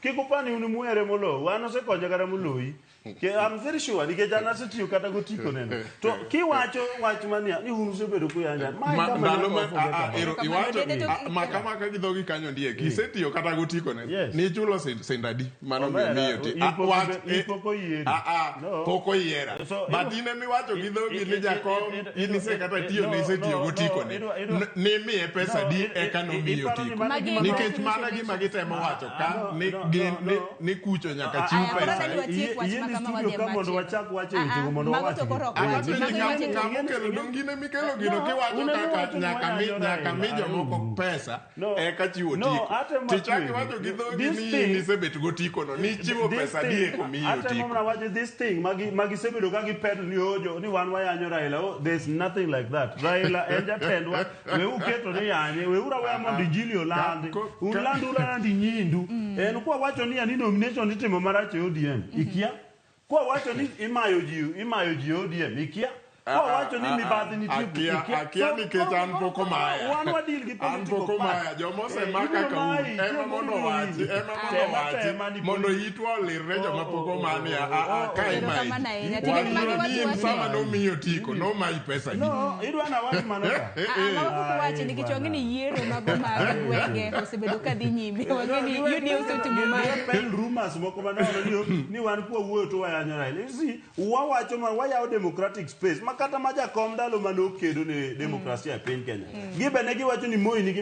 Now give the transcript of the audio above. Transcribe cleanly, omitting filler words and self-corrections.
Kik upani un muhere moloyo. Wan osekonyo kata moloyi. I'm very sure nikech an asetiyo kata gotiko neno. To kiwacho wach mania ni un usebedo kuyanja. Mae Ma- kama ndalo nyaka ma waforget ah, ah, about. ero Kamano, iwacho dede to- ah, maka maka gi dhogi kanyo ndiek isetiyo kata gotiko ne Yes. nichulo send adi mano Omera, miyo miyo ti in Ah, pok wach in eh, pok oyieri. ah, ah, No. pok oyiera So, but in emiwacho gi dhogi ni jakom in isekata tiyo no, ne isetiyo no, gotiko no, ne idwa- nimiye pesa No, di eka nomiyo iparo ni otiko mano Magi gima- nikech Mano mana gima gitemo wacho ka no, ni no, gin no, ni no. ni kucho nyaka chiw Aya, koro pesa adwa watiek wach Yie ma ni kama studio wadhi e ka mondo machielo. wachak wacho Ah, wechego ah, mondo mago wawachgi. to koro ok Awacho wachi. ni Mago iwacho ng'ama to- ng'ama okelo dong' in emikelo gino No, kiwacho un ema kaka uwacho ni nyaka mi wayanyo nyaka mi Raila. jomoko pesa No. eka chiwo No, otiko atemo tichak akwedi. iwacho gi dhogi This ni thing- in isebet gotiko no nichiwo This pesa thing- di eko miyi atemo otiko mana wacho this thing magi magisebedo ka gipedl ni ojo ni wan wayanyo Raila. Oh, there's nothing like that. Raila en jatendwa. We uketo ni yanye. We ura weya mondo injili olandi. Un land ulandi nyindu. En kwa wacho ni ani nomination itimo marach e ODM. Ikia. Kwa wacho ni imayo ji e ODM. Ikia. Kwa wacho ni mibadhi nitie. Akia Ikia. akia So, nikech an pok omaya. Wan wadeal gi An political pok omaya party. joma Eh, osemaka ibiro ka un mayi, ema chieng' mondo moro owachi ibiro ema mondo Tema, owachi tema ni mondo politi- itwa olirre joma pok Oh, oh, omani oh, a a oh, ka oh, imayi Erokamano ahinya. ji. Tiende ni magi Wach wach ni in wacho. sama nomiyi otiko nomayi pesa di. No, idwa na wach mano ka. Ah, ah, mago pok wachi nikech wang'e ni yiero mago mag gwenge osebedo ka dhi nyime. Wang'e ni UDA osetimo mare. Pel rumors moko manono ni, ni wan kwa wuoyo to wayanyo Raila. You see, wawacho ma wayawo democratic space ma kata ma jakom ndalo mane okedo ne demokrasia e piny Kenya. Gibe ne giwacho ni Moi nigi